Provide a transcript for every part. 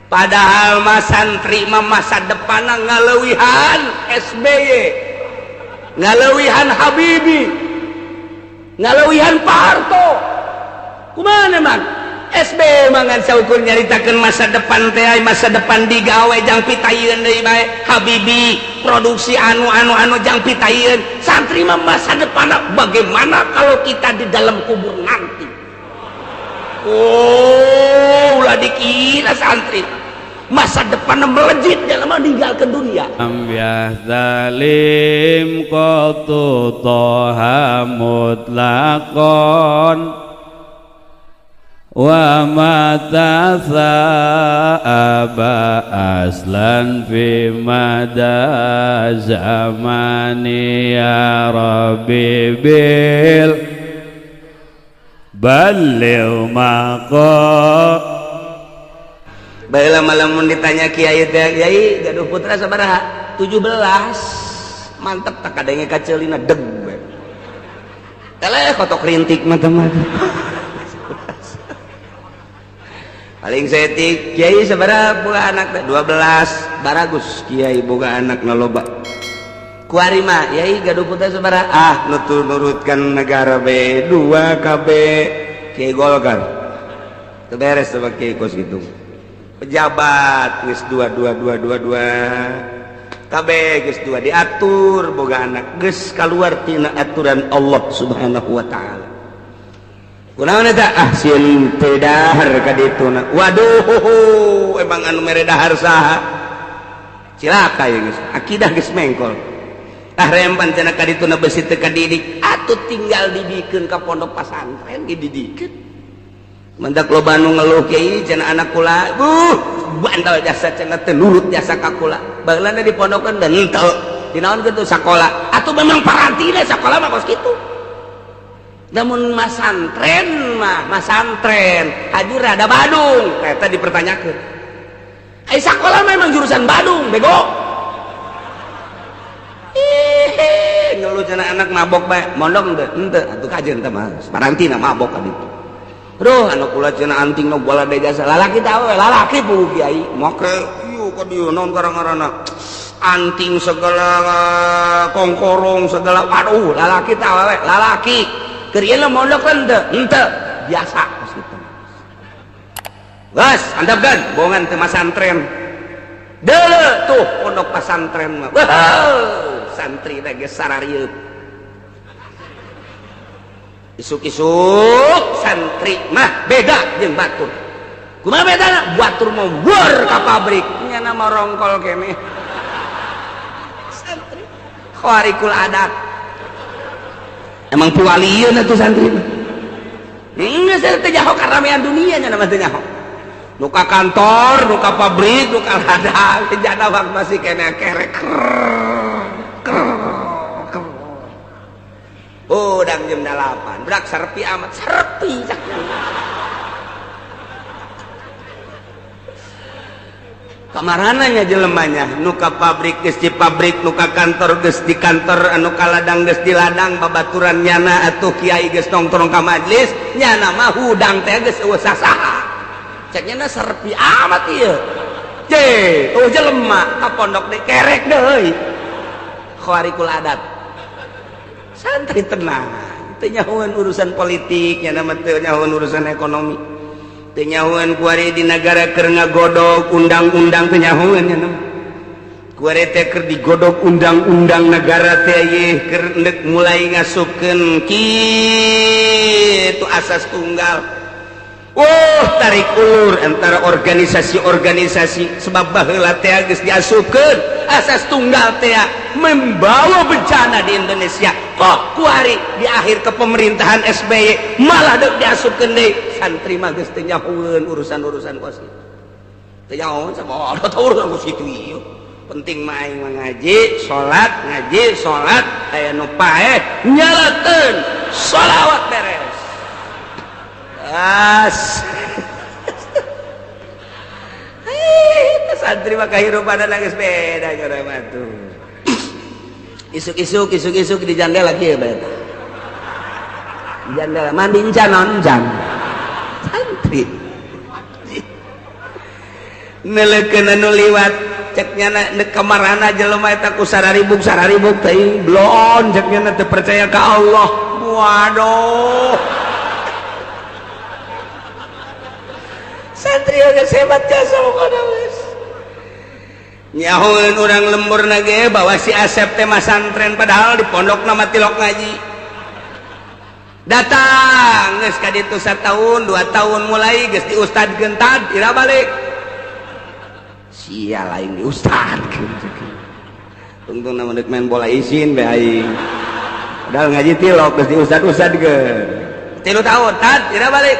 Padahal mah santri mah masa depan ngaleuwihan SBY, ngaleuwihan Habibie, ngaleuwihan Pak Harto. Kumaha emang SBY mah ngan saukur nyaritakeun masa depan teh, masa depan digawe jang pitayeun deui bae. Habibie produksi anu anu anu jang pitayeun. Santri mah masa depan bagaimana kalau kita di dalam kubur nanti. Oh, ulah dikira santri masa depan melejit dalam meninggalkan dunia. Am yahtalim qatu toha mutlaqon wa ma aba aslan fi mada zamani ya rabbi bil balligh maqa. Baheula lamun ditanya kiai teh, kiai gaduh putra sabaraha? 17. Mantep tak kadenge kaceulina deg we. Eleh kotok rintik mah teh mah. Paling setik kiai sabaraha boga anak teh? 12. Baragus kiai boga anak na loba. Kuari mah kiai gaduh putra sabaraha? Ah, nutur nurutkan negara B 2 KB kiai Golkar. Teu beres sama kiai kos gitu. Pejabat geus 2 2 2 2 2 KB geus 2 diatur boga anak geus kaluar tina aturan Allah Subhanahu wa taala. Kunaon eta? Ah sieun teu dahar ka dituna. Waduh, emang anu mere dahar saha? Cilaka ye geus. Akidah geus mengkol. Ah rempan cenah ka dituna besi teu kadidik, atuh tinggal didikeun ka pondok pasantren ge didikeun. Mendak loba nu ngeluh kiai cenah anak kula, bandel jasa cenah teu nurut jasa ka kula. Baheulana di pondokeun dan henteu. Dinaon kitu sakola? Atuh memang parantina sakola mah kos kitu. Namun masantren mah, masantren hajur rada Badung, eta dipertanyakeun. Ai sakola mah emang jurusan Badung, bego. Ih, ngeluh cenah anak mabok bae, mondok henteu, henteu atuh kajeun teh mah. Parantina mabok ka ditu. Aduh, anak kula cenah anting nu bola deui jasa. Lalaki teh awewe, lalaki puguh kiai. Make ieu ka dieu naon karang-karana. Anting segala kongkorong segala, waduh, lalaki teh awewe, lalaki. Keur ieu mondok henteu, henteu, biasa geus kitu. Geus, antepkeun bohongan teh masantren. Deuleu tuh pondok pasantren mah. Wah, santri teh geus sararieut. Isuk-isuk santri mah beda jeung batur. Kumaha bedana? Batur mah weur ka pabrik, nyana mah rongkol keneh. Santri khawarikul adat. Emang piwalieun atuh santri mah. Geus teu nyaho karamean dunia nya mah teu nyaho. Nu ka kantor, nu ka pabrik, nu ka ladang, jana masih keneh kerek. Udang jam 8, berak serpi amat, serpi. Kamarananya jelemanya, nu ka pabrik geus di pabrik, nu ka kantor geus di kantor, anu ka ladang geus di ladang, babaturan nyana atuh kiai geus nongkrong ka majlis, nyana mah hudang teh geus eueuh sasaha. Cek nyana serpi amat ieu. Je, eueuh jelema ka pondok deui kerek deui. Khawarikul adat. Santri tenang, teu nyahoeun urusan politik, nya mah teu nyahoeun urusan ekonomi. Teu nyahoeun kuari di nagara keur ngagodog undang-undang teu nyahoeun nya mah. Kuari teh keur digodog undang-undang negara teh ieu keur endek mulai ngasupkeun kitu asas tunggal. Oh, tarik ulur antara organisasi-organisasi sebab baheula teh geus diasupkeun asas tunggal teh membawa bencana di Indonesia. Kok kuari di akhir kepemerintahan SBY malah deuk diasupkeun deui santri mah geus teu nyahoeun urusan-urusan kos kitu. Teu nyahoeun sabada urusan kos kitu ieu. Penting mah aing mah ngaji, salat, ngaji, salat, aya nu paeh nyalakeun sholawat beres. As. Itu santri mah kahirupan geus beda nya mah tuh. Isuk-isuk isuk-isuk di jandela kieu bae. Di jandela mandi encan naon encan. Santri. Nelekeun anu liwat cek nyana kamarana jelema eta ku sararibuk sararibuk teuing blon cek nyana teu percaya ka Allah. Waduh. Santri geus hebat jasa pokona geus. Nyahoeun urang lemburna ge bahwa si Asep teh masantren padahal di pondokna mah tilok ngaji. Datang geus ka ditu satahun 2 tahun mulai geus diustadkeun tad ira balik. Sia lain di ustadkeun. Tungtungna mah deuk main bola isin bae aing. Padahal ngaji tilok geus diustad-ustadkeun. 3 tahun tad ira balik.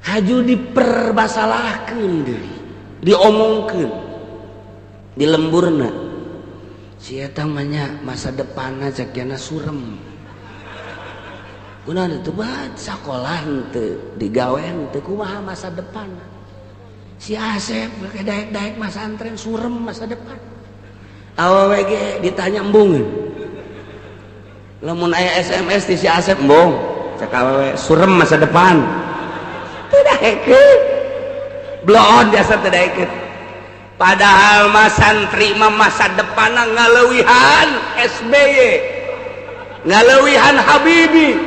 Haju dipermasalahkeun deui. Diomongkeun di lemburna si eta mah nya masa depanna cek jana surem kunaon teu bae sakolah henteu digawe henteu kumaha masa depan si Asep ke daek-daek masantren surem masa depan awewe ge ditanya embungeun lamun aya SMS ti si Asep embung cek awewe surem masa depan teu daekeun bloon biasa tidak ikut padahal mah santri mah masa depan ngaleuwihan SBY ngaleuwihan Habibie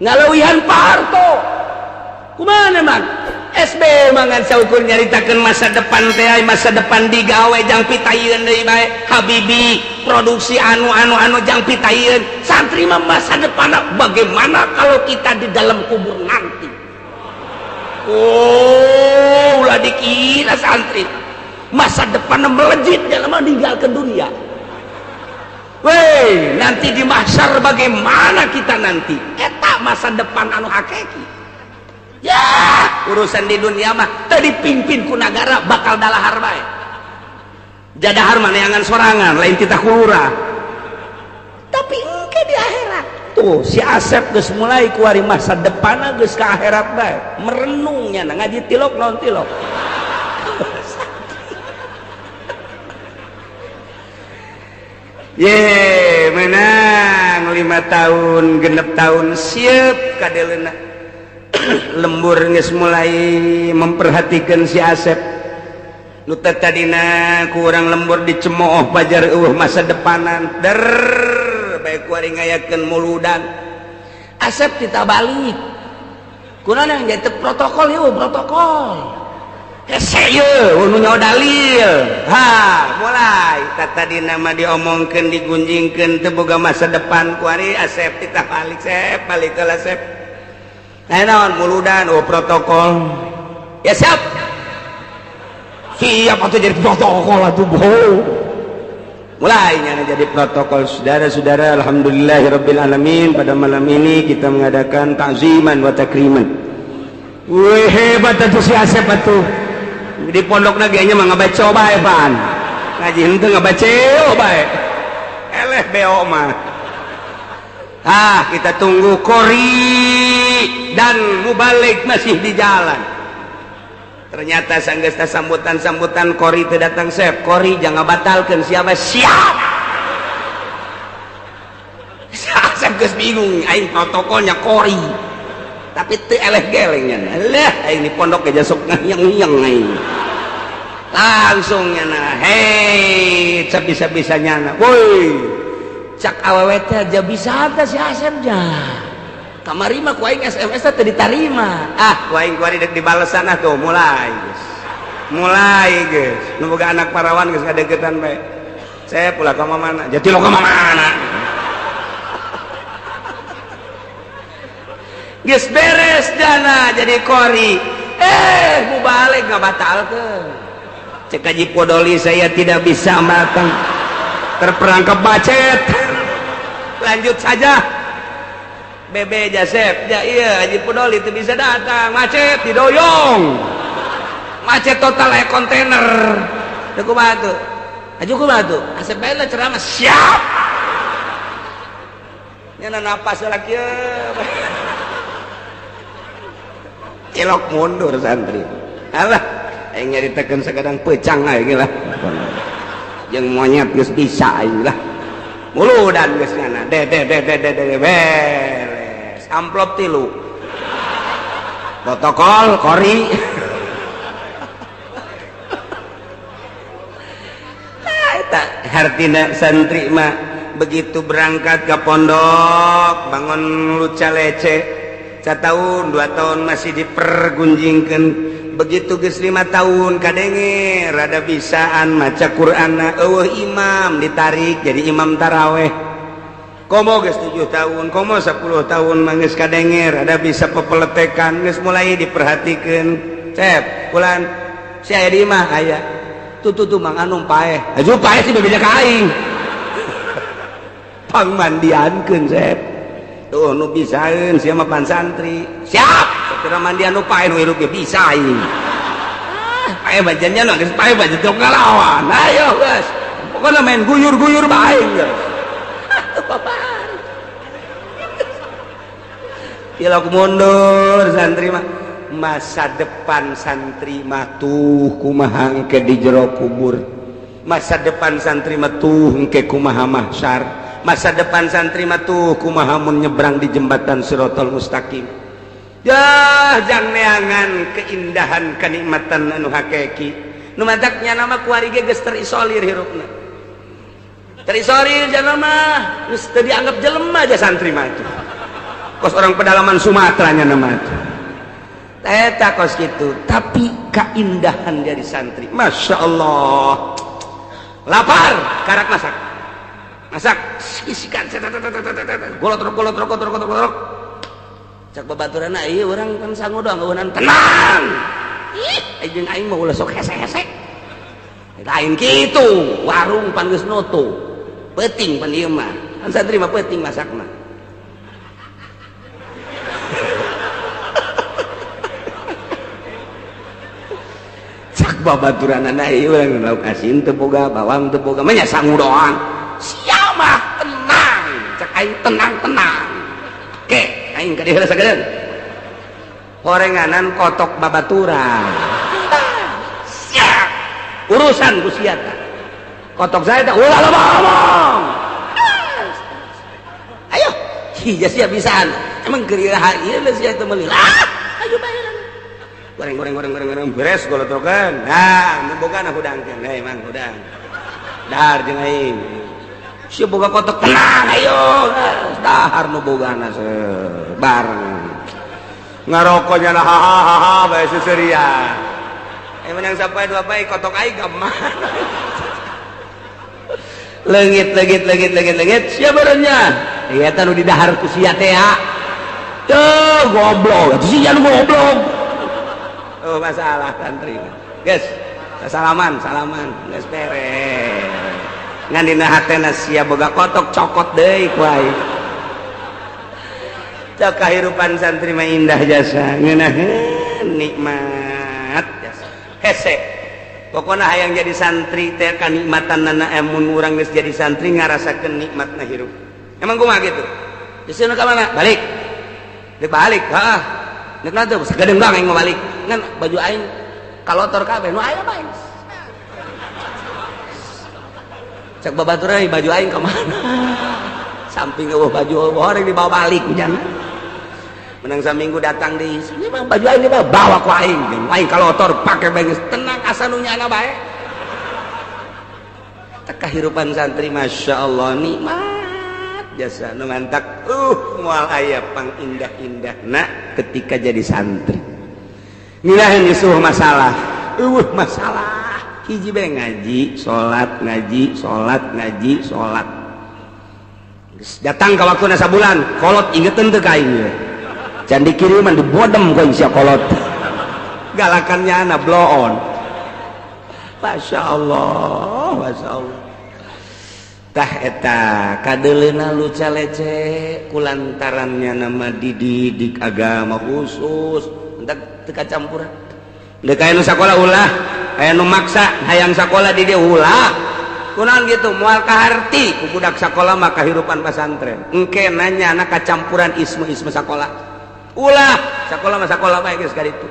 ngaleuwihan Pak Harto kumaha mang SBY mah ngan saukur nyaritakeun masa depan teh masa depan digawe jang pitayeun deui bae Habibie produksi anu anu anu jang pitayeun santri mah masa depan bagaimana kalau kita di dalam kubur nanti. Oh, ulah dikira santri masa depan melejit dalam meninggalkan dunia. Weh, nanti di mahsyar bagaimana kita nanti? Eta masa depan anu hakiki. Ya, urusan di dunia mah teu dipimpin ku nagara bakal dalahar bae. Jadahar mah neangan sorangan, lain titah kulurah. Tapi engke di akhirat. Tuh si Asep geus mulai kuari masa depanna geus ka akhirat bae merenungnya ngaji tilok naon tilok. Ye menang 5 tahun 6 tahun siap kadeleuna. Lembur geus mulai memperhatikan si Asep nu tadina ku urang lembur dicemooh pajar eueuh masa depanan der baik kuari ngayakeun muludan Asep kita balik kunaon yang jadi protokol yeuh protokol hese yeuh nu nyaho dalil ha mulai tadi nama diomongkeun digunjingkeun teu boga masa depan kuari Asep kita balik sep balik ke Asep nah naon muludan oh protokol ya siap siap atuh jadi protokol atuh bohong mulainya jadi protokol. Saudara-saudara, alhamdulillahirabbil alamin, pada malam ini kita mengadakan ta'ziman wa takriman. Wih hebat atuh si Asep atuh. Di pondokna ge nya mah ngabaca bae pan. Ngaji henteu ngabaca bae. Eleh beo mah. Ah, kita tunggu kori dan mubalik masih di jalan. Ternyata sanggesta sambutan-sambutan kori teu datang sep. Kori jangan batalkan siapa siap. Asep geus bingung aing protokolnya kori. Tapi teu eleh geleng nya. Lah aing di pondok ge sok ngahiyang-hiyang aing. Langsung nya hei sabisa-bisa nyana. Woi. Cak awewe teh aja bisa teh si Asep nya. Kamari mah ku aing SMS teh ditarima. Ah, ku aing kuari dek dibalesan ah tuh mulai geus. Mulai geus. Nu boga anak parawan geus ngadeukeutan bae. Saya pula ka mana? Jadi lo ka mana? Geus beres dana jadi kori. Eh, mubalik ngabatalkeun. Cek Haji Podoli saya tidak bisa matang. Terperangkap macet. Lanjut saja. Bebe Jasep, ya iya Haji Podoli itu bisa datang, macet didoyong, macet total kayak kontainer. Aku batu, Haji ku batu, Asep bae lah ceramah siap. Nyana napas lagi ya. Cilok mundur santri. Alah, aing nyaritakeun sakadang pecang aing lah. Jeung monyet geus bisa aing lah. Muludan geus nyana. De de de de de de beres. Amplop 3 protokol kori. hartina santri mah begitu berangkat ke pondok bangun luca lece 1 tahun 2 tahun masih dipergunjingkan, begitu geus 5 tahun kadenge rada bisaan maca Qur'an, eueuh imam ditarik jadi imam taraweh. Komo geus 7 tahun, komo 10 tahun mah geus kadenge rada bisa pepeletekan, geus mulai diperhatikan. Cep bulan si aya di imah aya tuh tuh tuh Mang Anum paeh, aju paeh sih bebeja ka aing, pangmandiankeun. Sep tuh nu bisaeun sia mah pan santri, siap kira mandian nu paeh, nu hirup ge bisa aing. Ah, paeh bajannya nu geus paeh bajan tong ngalawan, ayo geus pokona main guyur-guyur bae geus. Tilok mundur santri mah, masa depan santri mah tuh kumaha engke di jero kubur, masa depan santri mah tuh engke kumaha mahsyar, masa depan santri mah tuh kumaha mun nyebrang di jembatan Sirotol Mustaqim. Ya jang neangan keindahan kenikmatan anu hakiki nu mataknya nama kuari ge geus terisolir, hirupna terisolir, jangan mah geus teu dianggap jelema aja santri mah tuh, kos orang pedalaman Sumatera nya nama tuh eta kos gitu. Tapi keindahan dari santri, Masya Allah, lapar karak masak masak isikan golotrok golotrok golotrok golotrok. Cak babaturan, iya orang kan sangu doang eueunan, tenang ih jeung aing mah ulah sok hese-hese, lain kitu warung pan geus nutup peuting pan ieu mah kan santri mah peuting masakna. Cak babaturanana ieu urang lauk asin teu boga, bawang teu boga, mah nya sangu doang sia mah, tenang cak aing, tenang tenang ke aing ka dieu heula sagedeung horenganan kotok babaturan siap urusan ku sia tah kotok saya tah ulah loba ngomong, ayo hija sia bisaan emang keur ieu sia teu meuli lah, ayo bae goreng goreng goreng goreng goreng beres golotrokan. Nah nu bogana hudangkeun, hei mang hudang dahar jeung aing sia boga kotok, tenang ayo dahar nu bogana bareng ngarokoknya lah hahaha bae seuseurian menang sampai dua bae kotok aing ka mana leungit leungit leungit leungit leungit sia barenya ieu teh nu didahar ku sia teh ya tuh goblok sia nu goblok. Oh masalah santri guys, salaman salaman geus beres ngan dina hatena sia boga kotok cokot deui ku aing. Cak kahirupan santri mah indah jasa ngeunaheun nikmat jasa hese pokona hayang jadi santri teh kanikmatanana mun urang geus jadi santri ngarasakeun nikmatna hirup. Emang kumaha kitu disuruh ka mana balik dek balik heeh nek nanti sagedeung bang aing mau balik ngan baju aing kalotor kabeh nu aya bae. Cak babaturan baju aing ka mana samping eueuh baju orang dibawa balik hujan menang saminggu datang di sini mah baju aing dibawa bawa ku aing aing kalotor pake bae geus tenang asa nu nyana bae. Teh kahirupan santri Masya Allah nikmat jasa nu mantak moal aya pangindah-indahna ketika jadi santri ngirahin geus masalah eueuh masalah hiji bae ngaji salat ngaji salat ngaji salat datang ke waktuna sabulan kolot ingeteun teu ka aing can dikiriman dibodem ku sia kolot galakannya ana bloon. Masya Allah Masya Allah tah eta kadeuleuna luca lece kulantarannya nama dididik agama khusus entak teu kacampuran deuk aya nu sakola ulah aya nu maksa hayang sakola di dieu ulah kunaon gitu moal kaharti ku budak sakola mah kahirupan pasantren engke nanya anak kacampuran isme-isme sakola ulah sakola mah sakola bae geus kaditu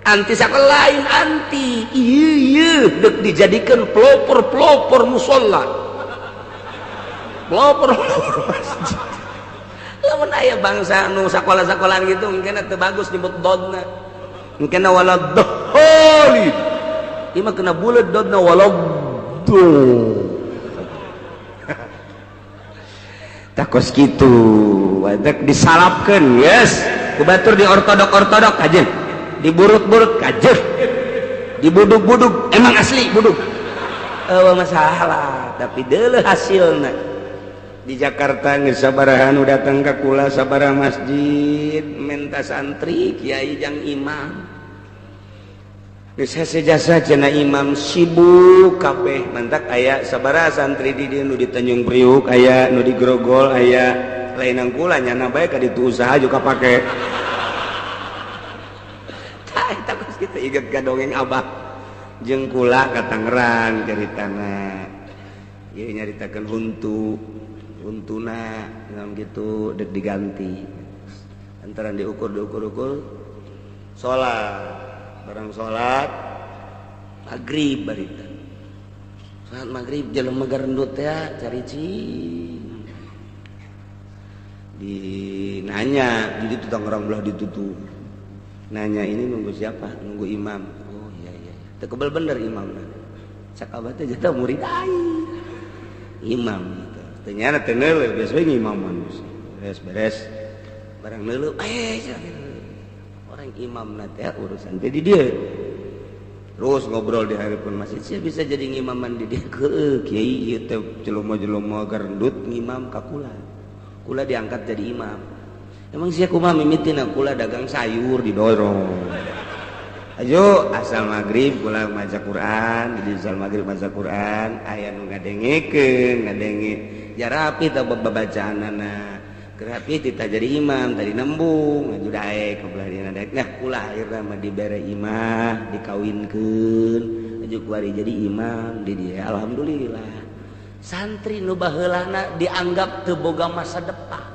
anti sakola lain anti ieu ieu deuk dijadikeun pelopor-pelopor musala pelopor-pelopor masjid. Lamun aya bangsa nu sakola-sakolaan gitu mungkin teu bagus nyebut dodna mungkin wala dholin ieu mah kena buleud dodna wala do. Kos kitu wadak disalapkeun yes ku batur di ortodok-ortodok kajeun, diburut-burut kajeun, dibudug-budug emang asli budug. Eueuh masalah, tapi deuleuh hasilna. Di Jakarta geus sabaraha nu datang ka kula sabaraha masjid menta santri kiai jang imam. Geus hese jasa cenah imam sibuk kabeh mantak aya sabaraha santri di dieu nu di Tanjung Priuk aya nu di Grogol aya lainan kula nyana bae ka ditu usaha juga pake. Tah eta kos kitu inget ka dongeng abah jeung kula ka Tangerang caritana. Ieu nyaritakeun huntu huntuna ngam gitu dek diganti. Antara diukur diukur-ukur salat barang salat maghrib barita salat maghrib jelema garendut teh cari cing dinanya di ditu Tangerang belah ditutup nanya ini nunggu siapa nunggu imam oh iya iya teu kebel bener imamna cak abah teh jatah murid aing imam gitu ternyata teu neuleuh biasa we ngimaman beres beres barang neuleuh orang imam teh urusan teh di dia terus ngobrol di hadapan masjid saya bisa jadi ngimaman di dia ke kiai ieu teh jelema-jelema garendut ngimam ka kula kula diangkat jadi imam emang sia kumaha mimitina kula dagang sayur didorong ayo asal maghrib kula maca Quran di asal maghrib maca Quran aya nu ngadengekeun ngadenge jarapi tah babacaanana Rapi kita jadi imam tadi nembung ngaju daek kebelah dina daek nah kula akhirna mah dibere imah dikawinkeun aju kuari jadi imam di dia alhamdulillah santri nu baheulana dianggap teu boga masa depan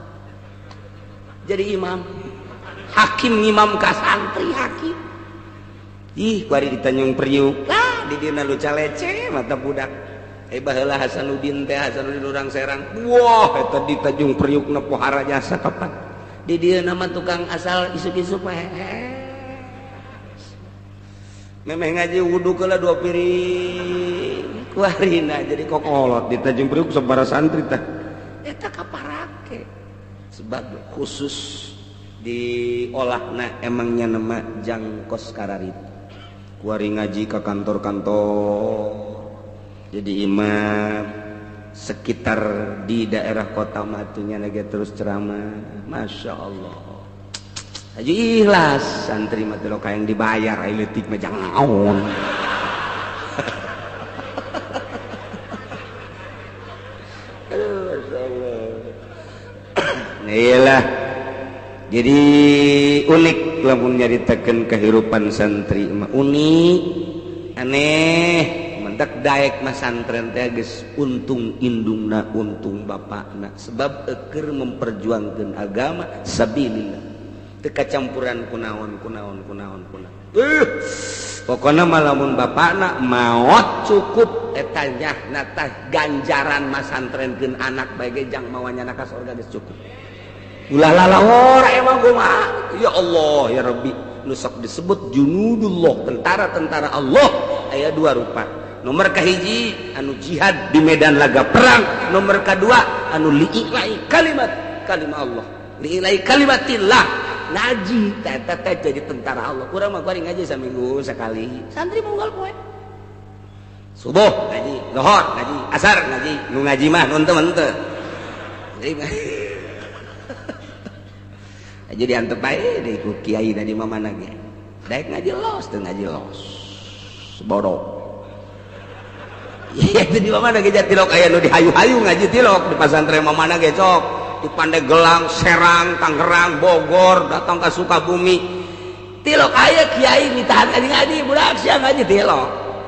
jadi imam hakim ngimam ka santri hakim ih kuari di Tanjung Priuk lah di dina lu calece mata budak baheula Hasanuddin teh Hasanuddin urang Serang wah eta di Tanjung Priuk na pohara jasa kapan di dieu nama tukang asal isuk-isuk mah memeh ngaji wudu keula 2 piring kuarina jadi kokolot di Tanjung Priuk sabaraha santri teh eta kaparake sebab khusus diolahna emangnya nama jangkos kararit kuari ngaji ka kantor-kantor jadi imam sekitar di daerah kota matunya lagi terus ceramah Masya Allah aja ikhlas santri mah teh yang dibayar ai leutik mah jangan naon. Aduh Masya Allah. Nah iyalah jadi unik lamun nyaritakeun kehidupan santri mah unik aneh mendak daek mah santren teh geus untung indungna untung bapakna sebab eukeur memperjuangkeun agama sabilillah teu kacampuran kunaon kunaon kunaon kunaon pokona mah lamun bapakna maot cukup eta nyahna tah ganjaran mah santrenkeun anak bae ge jang mawa nyana ka surga geus cukup ulah lalahor emang kumaha ya Allah ya Rabbi nu sok disebut junudullah tentara-tentara Allah aya dua rupa. Nomor kahiji anu jihad di medan laga perang, nomor kedua anu li'ilai kalimat kalimah Allah, li'ilai kalimatillah ngaji teh teh jadi tentara Allah. Kurang mah kuari ngaji saminggu sekali santri mongol poe subuh ngaji, lohor ngaji, asar ngaji, nu ngaji mah nu henteu henteu aja diantep bae deui ku kiai tadi mah mana ge daek ngaji los teu ngaji los bodoh. Iya itu di mana ge tilok aya nu dihayu-hayu ngaji tilok di pasantren mana ge cok di Pandeglang, Serang, Tangerang, Bogor, datang ke Sukabumi. Tilok aya kiai ditahan ngaji-ngaji budak sia ngaji tilok.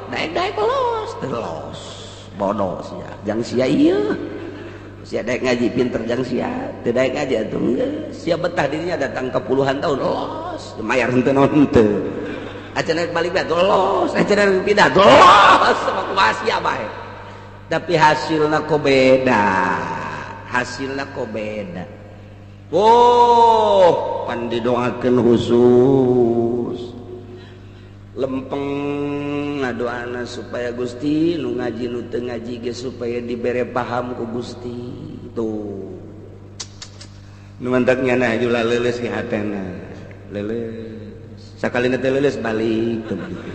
Daek-daek los terus bodoh sia. Jang sia ieu. Sia daek ngaji pinter jang sia, teu daek ngaji atuh geus. Sia betah dirinya datang ke puluhan tahun los, mayar henteu naon henteu. Acan balik bae los, acan pindah los sama kumaha sia bae. Tapi hasilna kok beda. Hasilna kok beda. Oh, pan didoakeun khusus. Lempeng ngadoana supaya Gusti nu ngaji nu teu ngaji ge supaya dibere paham ku Gusti. Tuh. Nu mantak nyana jula leuleus di hatena. Leuleus. Sakalina teh leuleus balik teu begitu.